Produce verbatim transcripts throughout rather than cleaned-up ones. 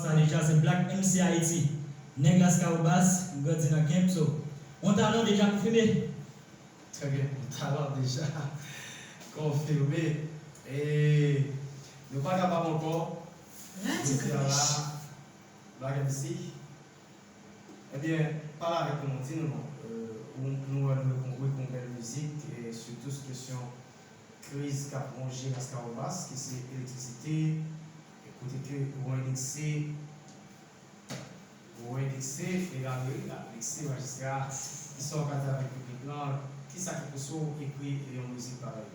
Sa deja se Black M C Haiti. Nèg Lascahobas, m grandi nan Kemp, so. On talan deja konfime. Trè byen, on talan deja konfime. E nou pa kapab ankò. Radyo Jodi a la, Black M C. Ebyen, pale avèk nou, di nou non. Euh, ou, nou wè nou rekon-, rekonn bèl mizik, e sitou sou kesyon kriz k ap wonje Lascahobas, ki se elektrisite, e kote ke ou endekse, ou endekse e lameri, lameri se majistra, kisa w ka di avèk piblik lan, kisa ki pouse w ekri yon mizik parèy?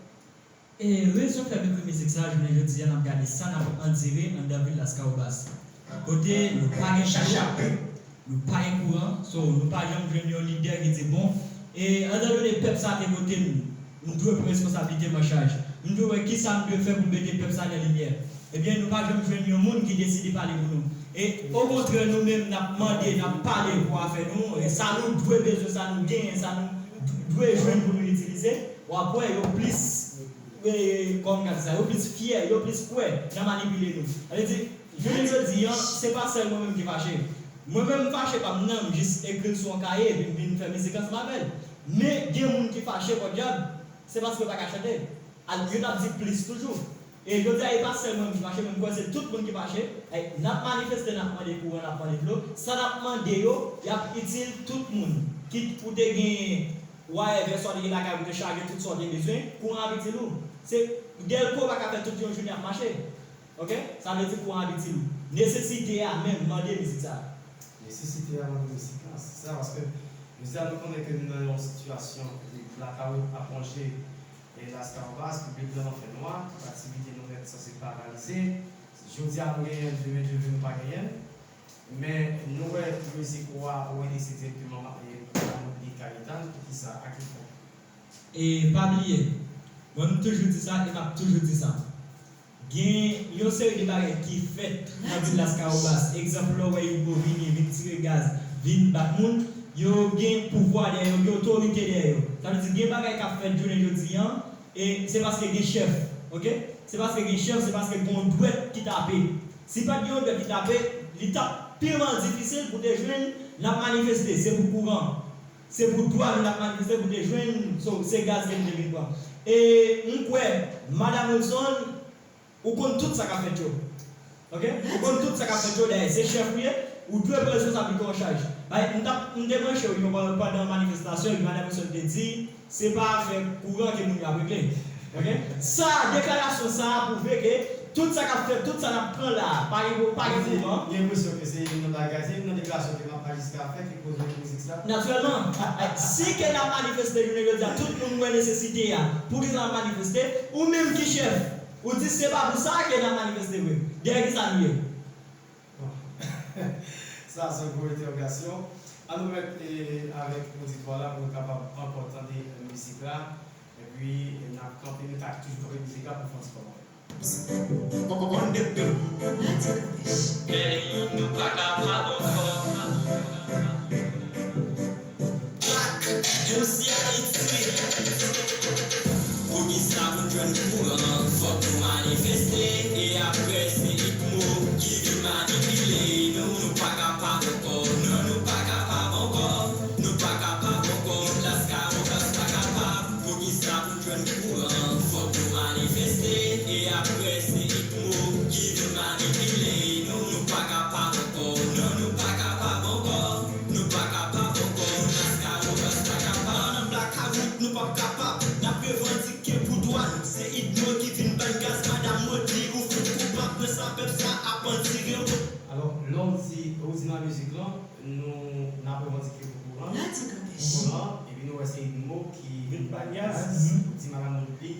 E rezon fè m ekri mizik sa, jounen jodi a, n ap gade sa n ap andire anndan vil Lascahobas. Kote nou pa gen dlo, nou pa gen kouran, so nou pa janm jwenn yon lidè ki di, bon, e, etan done pèp sa te vote m, m dwe pran responsablite m an chaj. M dwe wè kisa m dwe fè pou m mete pèp sa nan limyè. Ebyen, nou pa janm jwenn yon moun ki deside pale pou nou. E okontrè, nou menm, n ap mande, n ap pale pou afè nou, e sa nou dwe bezwen, sa nou genyen, sa nou d-, dwe jwenn pou nou itilize, w ap wè yo plis, e, kòman m ka di sa, yo plis fyè, yo plis kwè nan manipile nou. Sa vle di, jounen jodi a, se pa sèl mwen menm ki fache. Mwen menm, m fache pa m nan, m jis ekri l sou yon kaye, epi m vin fè mizik ansanm avè l. Men, gen moun ki fache, pòdyab, se paske yo pa ka chante. Al, yo t ap di plis toujou. E jodi a, e pa sèl mwen ki fache, men m kwè se tout moun ki fache. E n ap manifeste, n ap mande kouran, n ap mande dlo. Sa n ap mande yo, y ap itil tout moun. Kit ou te gen whatever sa w te gen lakay ou, te chaje tout sa w te bezwen, kouran ap itil ou. Se, Dèlko pa ka fè tout yon jounen ap mache. Oke? Sa vle di kouran ap itil ou. Nesesite a menm mande mizik sa. Nesesite a mande mizik la, se sa, paske jodi a nou konnen ke nou nan yon sitiyasyon kote blakawout ap wonje e Lascahobas, piblik lan nan fènwa, tout aktivite nou nèt sanse paralize. Jodi a nou genyen, demen Dye vle nou pa genyen. Men nou wè mizik ou a, ou endekse direkteman, e, Madam Rodrigue Cayetane, poukisa, a ki fon? E pa bliye, mwen m toujou di sa e m ap toujou di sa. Gen yon seri de bagay ki fèt nan vil Lascahobas. Egzanp, lè w wè Igbo vini, vin tire gaz, vin bat moun, yo gen pouvwa dèyè yo, gen otorite dèyè yo. Sa vle di, gen bagay k ap fèt jounen jodi a, e se paske gen chèf, oke? Se paske gen chèf, se paske gen yon dwèt ki tape. Si pa t gen yon dwèt ki tape, li t ap pi difisil pou te jwenn, n ap manifeste, se pou kouran. Se pou dwa nou n ap manifeste pou te jwenn, so, se gaz ke nou te vin pran. E m kwè, Madam Wilson, ou konn tout sa k ap fèt yo. Oke? Ou konn tout sa k ap fèt yo, dayè, se chèf ou ye, ou dwe pran responsablite w an chaj. Bay, m t ap, m te branche w yo pandan, pandan manifestasyon, epi Madam Wilson te di, se pa afè kouran ke moun yo ap regle. Oke? Sa, deklarasyon sa a pwouve ke tout sa k ap fèt, tout sa n ap pran la a, pa gen, pa gen kouran. Gen enpresyon ke se youn nan bagay, se youn nan deklarasyon ke Majiska fè ki koz mizik sa? Natirèlman, si ke n ap manifeste jounen jodi a, tout moun wè nesesite a, poukisa n ap manifeste? Ou menm ki chèf, ou di se pa pou sa ke n ap manifeste vre. Dèyè kisa nou ye? Bon. Sa se yon gwo entèwogasyon. An nou mèt, e, avèk oditwa la pou nou kapab ankò tande mizik la. Epi, n ap kanpe, nou ka toujou kanpe mizik la pou fè yon ti kòmantè. Peyi nou pa kapab ankò. Black M C Haiti. Poukisa pou n jwenn kouran, fòk nou manifeste. E apre, se Igbo ki vin manipile nou. Nou pa kapab ankò, non, nou pa kapab ankò. Nou pa kapab ankò, Lascahobas pa kapab. Poukisa pou n jwenn kouran, fòk nou manifeste. E apre, se Igbo ki vin manipile nou. Nou pa kapab ankò, non, nou pa kapab ankò. Nou pa kapab ankò, Lascahobas pa kapab. Nan blakawout, nou p ap kapab. N ap revandike pou dwa n. Se Igbo ki vin ban n gaz, Madam Modi, ou fout koupab. Men sa pèp sa ap andire. Alò, lè w di, ou di nan mizik lan, nou, n ap revandike pou kouran, pou kouran, epi nou wè se Igbo ki vin ban n gaz, ou di Madam Modi,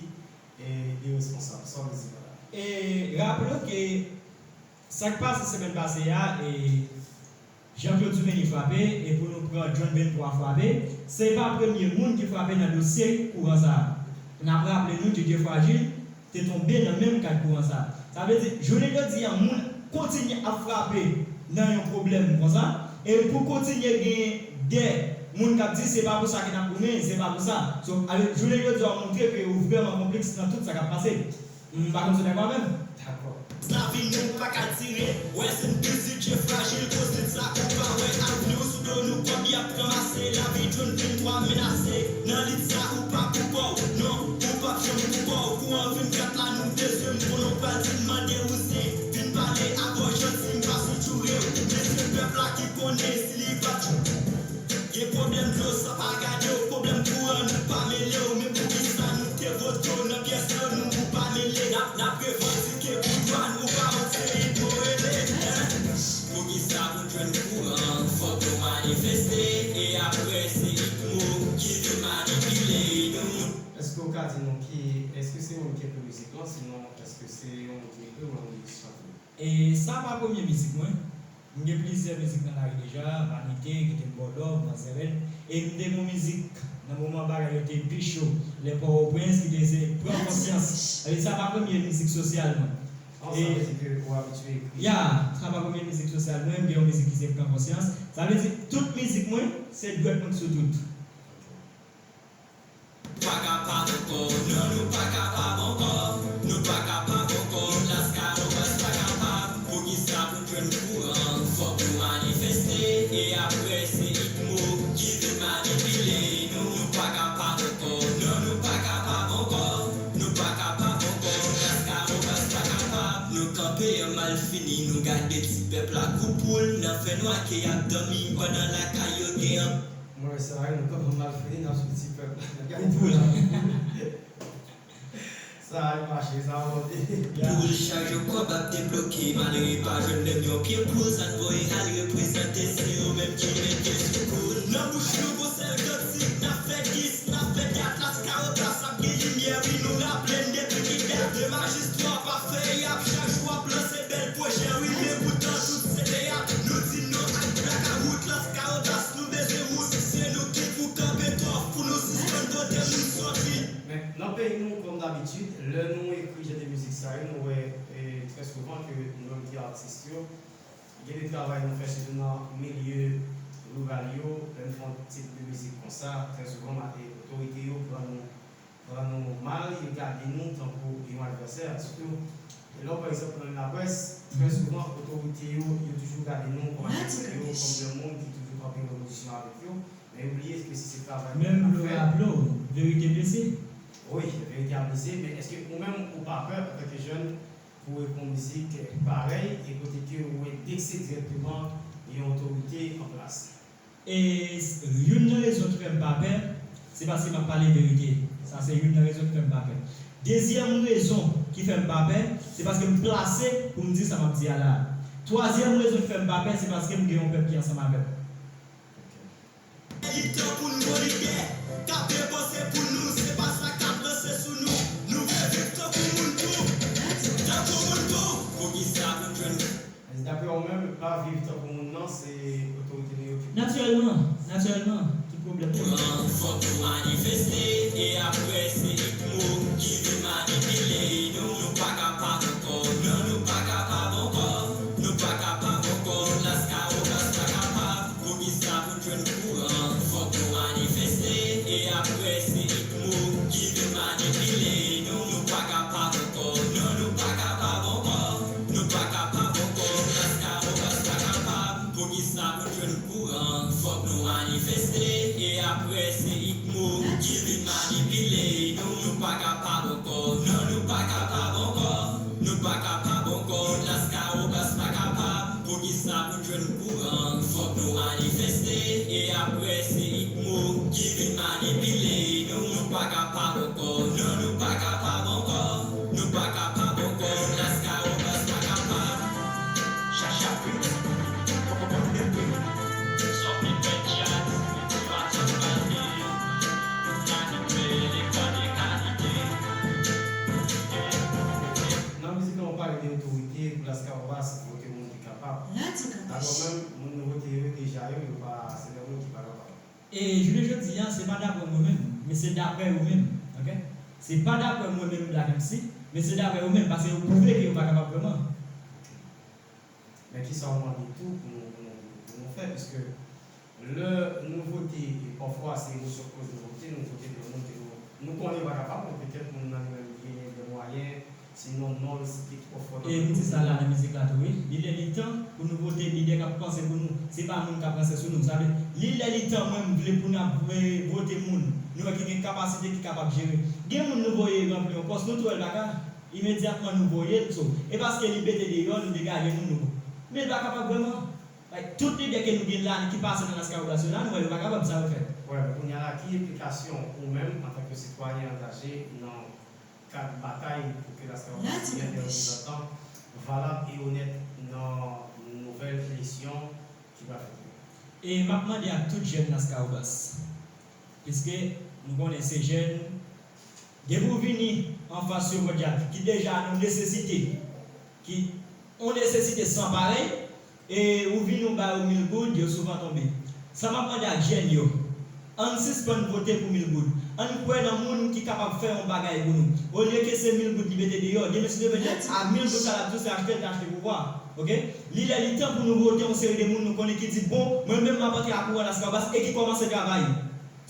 e, li responsab. Sa w vle di pa la? E raple w ke sa k pase semèn pase a, e, Jean Claude Soumeni frape, e pou nou pran John venntwa frape, se pa premye moun ki frape nan dosye kouran sa a. N ap raple nou, Djedje Frajil te tonbe nan menm kad kouran sa a. Sa vle di, jounen jodi a, moun kontinye ap frape nan yon pwoblèm konsa, e pou kontinye gen de moun k ap di se pa pou sa ke n ap goumen, se pa pou sa. So, ale, jounen jodi a, w montre ke ou vrèman konpleks nan tout sa k ap pase. M pa konn si w dakò avè m. Dakò. Lavi nou pa ka dire, wè se n toujou Pèp la ki konnen si li va gen pwoblèm dlo, sa pa gade w, pwoblèm kouran, nou pa mele w. Men poukisa nou te vote w nan pyès yo, nou, nou pa mele? N ap, n ap revandike pou dwa n, ou pa wont se Itmo rele, en? Poukisa pou n jwenn kouran, fòk nou manifeste, e apre se Itmo ki vin manipile nou. Èske w ka di nou ki, èske se ou menm ki ekri mizik lan, sinon èske se yon moun ki ekri l, yon moun ki chante l? E sa pa premye mizik mwen. M gen plizyè mizik nan lari deja, Vanite, Kite m ba w love, Manzè Rèd. E m te gen yon mizik nan moman bagay yo te pi cho, lè Pòtoprens, ki te se Pran Konsyans. Sa vle di sa pa premye mizik sosyal mwen. An, sa vle di ke ou abitye ekri? Ya, sa pa premye mizik sosyal mwen, m gen yon mizik ki se Pran Konsyans. Sa vle di tout mizik mwen, se dwèt mwen k sou tout. Pa kapab ankò, non, nou pa kapab ankò. Nou pa kapab ankò, Lascahobas pa kapab. Poukisa pou n jwenn kouran, fòk nou manifeste, e apre se Itmo ki vin manipile nou. Nou pa kapab ankò, non, nou pa kapab ankò. Nou pa kapab ankò, Lascahobas pa kapab. Nou kanpe an malfini, nou gade ti pèp la kou poul nan fènwa ke y ap dòmi, pandan lakay yo gen an Mwen sa yo, nou kanpe an malfini, n ap sou ti pèp la. N ap gade ti pèp la. Sa yo mache, sa yo monte. Poul chaje kòb ap debloke, malere pa jwenn menm yon pye poul, sa n voye al reprezante, se yo menm ki mete sou kou n. Nan bouch nou gon sèl kantik, n ap fè dis, n ap fè teyat, Lascahobas ap gen limyè, wi, nou raple n depi ki dat. De majistra pa fè y ap chak jou ap lanse bèl pwojè, wi, men poutan tout se teyat. Nou di non ak blakawout, Lascahobas, nou bezwen wout. Se nou ki pou kanpe tòf pou nou sispann vote moun sòt, wi. Men, nan peyi nou, kòm dabitid, lè nou ekri jan de mizik sa yo, nou wè, e, trè souvan ke nou menm ki atis yo, gen de travay nou fè, sitou nan milye riral yo, lè nou fè yon tip de mizik konsa, trè souvan, ma-, e, otorite yo pran nou pran nou mal, yo gade nou tankou yon advèsè, sitou lè w, pa egzanp, nan laprès, trè souvan, otorite yo, yo toujou gade nou kòm advèsè yo, kòm yon moun ki toujou kanpe an opozisyon avèk yo, men yo bliye ke si se travay nou ap fè. Menm lè w raple w, verite blese. Wi, verite a blese, men èske ou menm ou pa pè antanke jèn pou w ekri yon mizik parèy e kote ke ou endekse dirèkteman yon otorite an plas? E s-, youn nan rezon ki fè m pa pè, se paske m ap pale verite. Sa se youn nan rezon ki fè m pa pè. Dezyèm rezon ki fè m pa pè, se paske m plase pou m di sa m ap di a la a. Twazyèm rezon ki fè m pa pè, se paske m gen yon pèp ki ansanm avè m. Li tan pou n gon lidè k ap depanse pou nou, se pa sa k ap ranse sou nou. Nou vle viv tankou moun tou, tankou moun tou. Poukisa pou n jwenn Daprè ou menm, pa viv tankou moun nan, se otorite nou yo ki pou. Natirèlman, natirèlman, tout pwoblèm yo. Fòk nou manifeste, e apre se Itmo ki vin manipile nou. Nou pa kapab ankò, non, nou pa kapab ankò. Nou pa kapab ankò, Lascahobas pa kapab. Poukisa pou n jwenn kouran? Fòk nou manifeste, e apre se Itmo ki vin manipile nou. Nou pa kapab ankò, non, nou pa kapab ankò. Nou pa kapab ankò, Lascahobas pa kapab. Poukisa pou n jwenn kouran? Fòk nou manifeste, e apre se Itmo ki vin manipile nou. Nou pa kapab ankò, non, nou pa kapab ankò. Nou pa kapab ankò, Lascahobas pa kapab. Poukisa pou n jwenn kouran? Fòk nou manifeste, e apre se Itmo ki vin manipile nou. Nou pa kapab ankò, non, nou pa kapab ankò. Nou pa kapab ankò, Lascahobas pa kapab. Chacha Beats, on the beat. Sòfi fè djaz, Patson Malvin, Dani Pele, Kòde Kalite. Nan mizik lan, ou pale de otorite pou Lascahobas vote moun ki kapab. Daprè w menm, moun nou vote yo deja yo, yo pa, se de moun ki pa kapab. E jounen jodi a, se pa daprè mwen menm, men se daprè yo menm, oke? Se pa daprè mwen menm Black M C, men se daprè yo menm, paske yo pwouve ke yo pa kapab vrèman. Men kisa w mande tou pou nou, pou nou, pou nou fè, piske lè nou vote, e pafwa se emosyon k koz nou vote, nou vote pou yon moun ke nou, nou konnen yo pa kapab, men petèt moun nan li menm li genyen de mwayen, sinon non l site twò fò nan. E m di sa la nan mizik la tou, wi. Li lè li tan pou nou vote lidè k ap panse pou nou. Se pa moun k ap ranse sou nou. Sa vle, li lè li tan, mwen, m vle pou n ap, e, vote moun. Nou wè ki gen kapasite, ki kapab jere. Gen moun nou voye ranpli yon pòs, nou tou wè l pa ka. Imedyatman nou voye l, so, e paske li mete deyò, nou degaje moun nou. Men l pa kapab vrèman. Like, tout lidè ke nou gen la, ki pase nan Las Caobas yo la, nou wè yo pa kapab sa yo fè. Wè, men kounye a la, ki enplikasyon ou menm, antanke sitwayen angaje nan kad batay pou ke Las Caobas genyen de reprezantan valab e onèt nan nouvèl eleksyon ki pral fèt yo? E m ap mande ak tout jèn Las Caobas, piske nou konnen se jèn, depi w vini anfas yo, podyab, ki deja yon nesesite, ki yon nesesite san parèy, e ou vini ou ba yo mil goud, yo souvan tonbe. Sa m ap mande ak jèn yo, ann sispann vote pou mil goud. Ann kwè nan moun ki kapab fè yon bagay pou nou. Olye ke se mil goud li mete deyò, demen si Dye vle, a mil goud sa l ap di w se achte l te achte pouvwa. Oke? Li lè li tan pou nou vote yon seri de moun nou konnen ki di, bon, mwen menm m ap antre ak ou nan Las Caobas e ki kòmanse travay.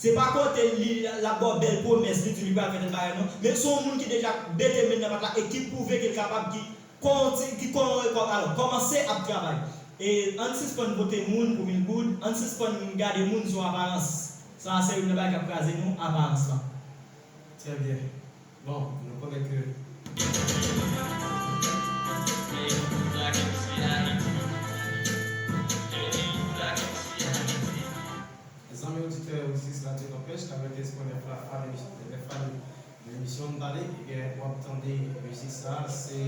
Se pa kote li l ap ba w bèl pwomès, li di li pral fè tèl bagay non, men se yon moun ki deja mete men l nan pat la e ki pwouve ke l kapab, ki konti, ki kon, kon, alò, kòmanse ap travay. E ann sispann vote moun pou mil goud, ann sispann gade moun sou aparans. Sa a se youn nan bagay k ap kraze nou, aparans lan. Trè byen. Bon, nou konnen ke Zanmi oditè, oditris Radyo Kanpèch, k ap rete espo nèf la, fan emisyon, nèf fan emisyon N Pale, ebyen, w ap tande mizik sa, se,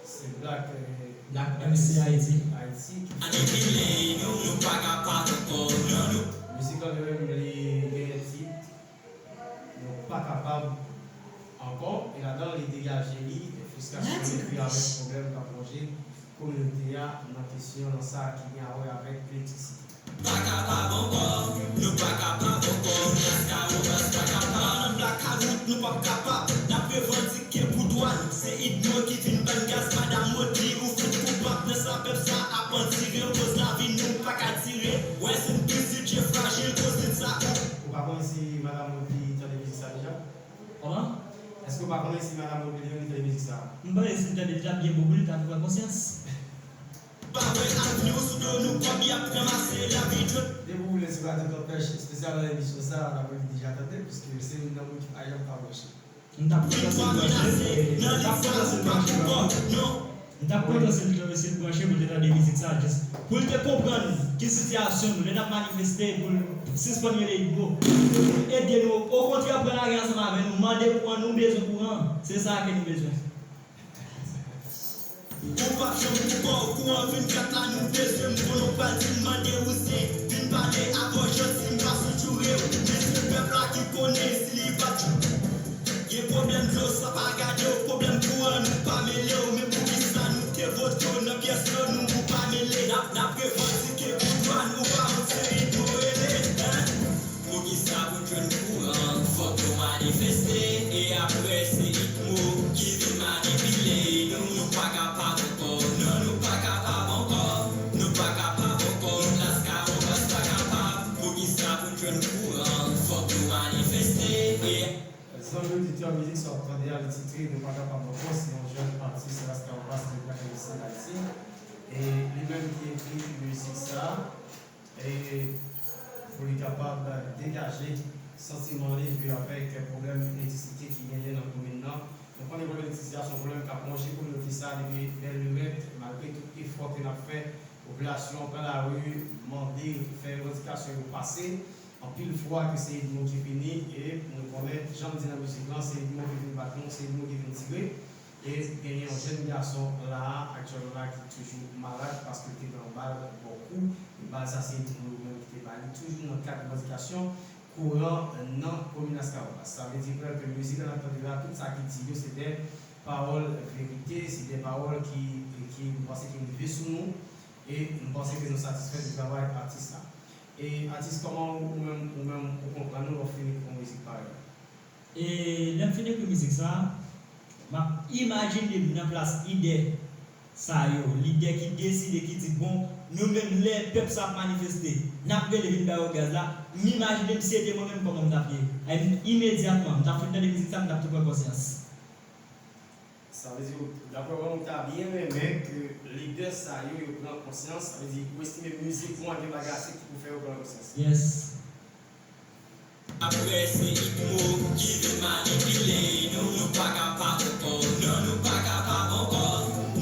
se Black, eh, Black M C Haiti. Haiti ki fè. Manipile nou, nou pa kapab ankò, non, nou. Mizik lan li menm, li genyen tit Nou pa kapab ankò, e ladan l, li degaje li de fristrasyon li gen avèk pwoblèm k ap wonje kominote a nan kesyon nan sa ki gen a wè avèk elektrisite. Pa kapab ankò, nou pa kapab ankò, Las Caobas pa kapab, nan blakawout nou p ap kapab, n ap revandike pou dwa n, se Idmo ki vin ban n gaz, madanm Modi ou fout koupab, nan sa pèp sa ap andire, koz lavi nou pa ka dire, wè se n plis je frajil, koz n sa ou. Ou pa konnen si madanm Modi tande mizik sa deja? Kòman? Èske w pa konnen si madanm Modi li menm li tande mizik sa a? M panse si l tande li t ap byen bon pou li, l t ap pran konsyans. Pa wè avni w sou do nou, kòb y ap ranmase lavi djòl. Depi w vle sou Radyo Kanpèch, espesyalman nan emisyon sa a, madanm Modi deja tande, piske se youn nan moun ki pa janm pa branche. M t ap kontan si l branche, m t ap kontan si l branche, non. M t ap kontan si l, si l branche pou l te tande mizik sa, jis pou l te konprann ki sitiyasyon nou, lè n ap manifeste, pou l sispann rele Idmo, pou l ede nou, okontrè, pran lari ansanm avè nou, mande kouran, nou bezwen kouran, se sa ke nou bezwen. Ou p ap janm pou kò w, kouran vennkat la nou bezwen m, konnen w pral di m mande ou se, vin pale avè w janti, m pa sou joure w, men se pèp la ki konnen si li pa t Gen pwoblèm dlo sa pa gade w, pwoblèm kouran nou pa mele w, men poukisa nou te vote w nan pyès yo nou ou pa mele? N ap, n ap revandike pou dwa n, ou pa wont se Idmo rele, en? Poukisa pou n jwenn kouran fòk nou manifeste, e apre se Idmo ki vin manipile nou, nou pa kapab ankò, non nou pa kapab ankò, nou pa kapab ankò, Las Caobas pa kapab, poukisa pou n jwenn kouran fòk nou manifeste, e. Zanmi oditè, mizik sa w ap tande a, li titre Nou pa kapab ankò, se yon jèn atis Las Caobas de Black M C Haiti. E li menm ki ekri mizik sa, e pou li kapab degaje santiman li vin avèk pwoblèm elektrisite ki genyen nan komin nan. Nou konnen pwoblèm elektrisite a se yon pwoblèm k ap wonje kominote sa depi bèl limèt, malgre tout efò ke n ap fè, popilasyon an pran lari, mande, fè revandikasyon yo pase. Anpil fwa ke se Idmo ki vini, e nou konnen, jan m di nan mizik lan, se Idmo ki vin bat nou, se Idmo ki vin tire. E genyen yon jèn gason la a, aktyèlman la, ki toujou malad paske l te pran yon bal bò kou. E bal sa se Idmo li menm ki te ba li, toujou nan kad revandikasyon kouran nan komin Las Caobas. Sa vle di klè ke mizik la n ap tande la, tout sa ki di yo se de pawòl verite, se de pawòl ki, ki, nou panse ki rive sou nou. E m panse ke nou satisfè de travay atis la. E atis, kòman ou, ou menm, ou menm, ou konprann ou lè w fin ekri yon mizik parèy? E lè m fin ekri mizik sa, m ap imajine m nan plas lidè sa yo, lidè ki deside, ki di, bon, nou menm lè pèp sa ap manifeste, n ap rele vin ba yo gaz la, m imajine m si se te mwen menm kòman m t ap ye. Ay, imedyatman, m t ap fin tande mizik sa, m t ap tou pran konsyans. Sa vle di, daprè mwen, ou ta byen renmen ke lidè sa yo, yo pran konsyans, sa vle di, ou estime mizik ou an gen bagay ase ki pou fè yo pran konsyans. Yes. Apre se Igmo ki vin manipile nou, nou pa kapab ankò, non, nou pa kapab ankò,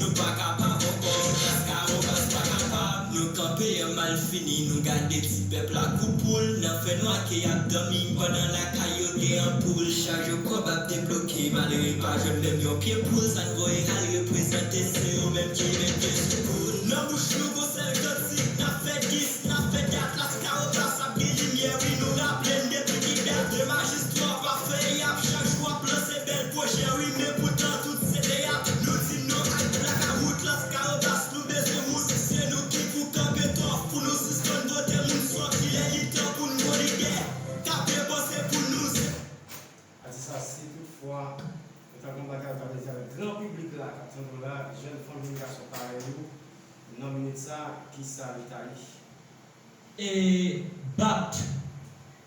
nou pa kapab ankò, Las Caobas pa kapab, nou kanpe. Peyi an mal fini, nou gade ti pèp la kou poul. Nan fènwa ke y ap dòmi, pandan lakay yo gen anpoul. Chaje kòb ap debloke, malere pa jwenn menm yon pye poul. Sa n voye al reprezante, se yo menm ki met pye sou kou n. Nan bouch nou gon sèl kantik, n ap fè dis, n ap fè dat. Laskawobas ap gen limyè, wi, nou raple n depi ki dat. De majis twa pa fè, y ap chak jou ap lanse bèl pwojè, wi, men poutan tout se teyat. Nou di non ak blakawout, Laskawobas, nou bezwen wout. Se nou ki pou kanpe tòf, pou nou sispann vote moun sòt. Li lè li tan pou n gon lidè k ap depanse pou nou. Se Atis la, si toutfwa ou ta gon bagay ou ta vle di avèk gran piblik la k ap tande w la, jèn fanm, jèn gason parèy ou, nan minit sa, kisa li ta ye? E bat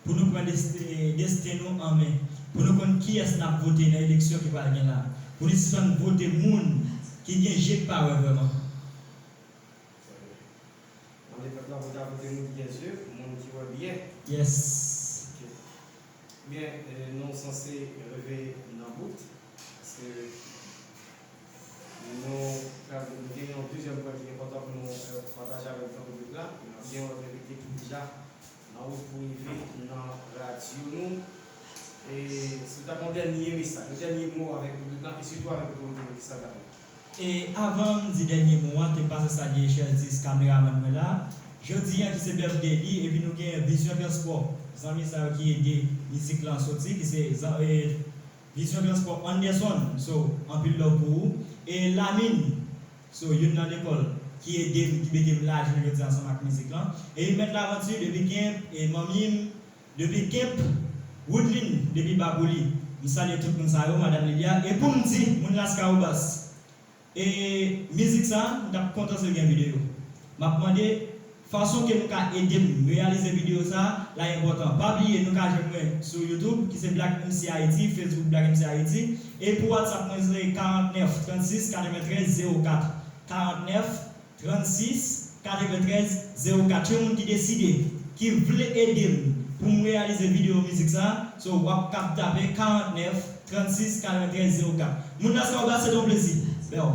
pou nou pran desti-, desten nou an men, pou nou konn kiyès n ap vote nan eleksyon ki pral gen la, pou nou sispann vote moun ki gen je k pa wè vrèman. Mande pèp la pou ta vote moun ki gen je, moun ki wè byen. Yes. Ok. Byen, eh, nou sanse rive nan bout, paske nou pral, nou gen yon dezyèm pwen ki enpòtan pou nou, eh, pataje avèk gran piblik la. Nou gen yon lòt envite ki deja nan wout pou rive nan radyo nou. E si w ta gen yon dènye mesaj, yon dènye mo avèk piblik la, e sitou avèk otorite yo, kisa l ta ye? E avan m di dènye mo a, te pase salye Chèzis, kameramann mwen la. Jodi a ki se birthday li, epi nou gen Vizyon Transpò, zanmi sa yo ki ede mizik lan soti, ki se zan-, e, Vizyon Transpò Anderson. So, anpil love pou ou. E Lamine, so, youn nan lekòl ki ede m, ki mete m lajan jodi a ansanm ak mizik lan. E Mèt Lavanti depi Kemp, e manmi m depi Kemp, Woodline depi Bakouli. M salye tout moun sa yo, madanm Lilia. E pou m di moun Laskawobas, e mizik sa, m t ap kontan si l gen videyo. M ap mande fason ke nou ka ede m reyalize videyo sa la enpòtan. Pa bliye, nou ka jwenn mwen sou YouTube, ki se Black M C Haiti, Facebook Black M C Haiti. E pou WhatsApp mwen, se karantnèf trannsis katreventrèz zewo kat. Karantnèf trannsis katreventrèz zewo kat. Yon moun ki deside, ki vle ede m pou m reyalize videyo mizik sa, so w ap kab tape karantnèf trannsis katreventrèz zewo kat. Moun Laskawobas, se te yon plezi. Bèw.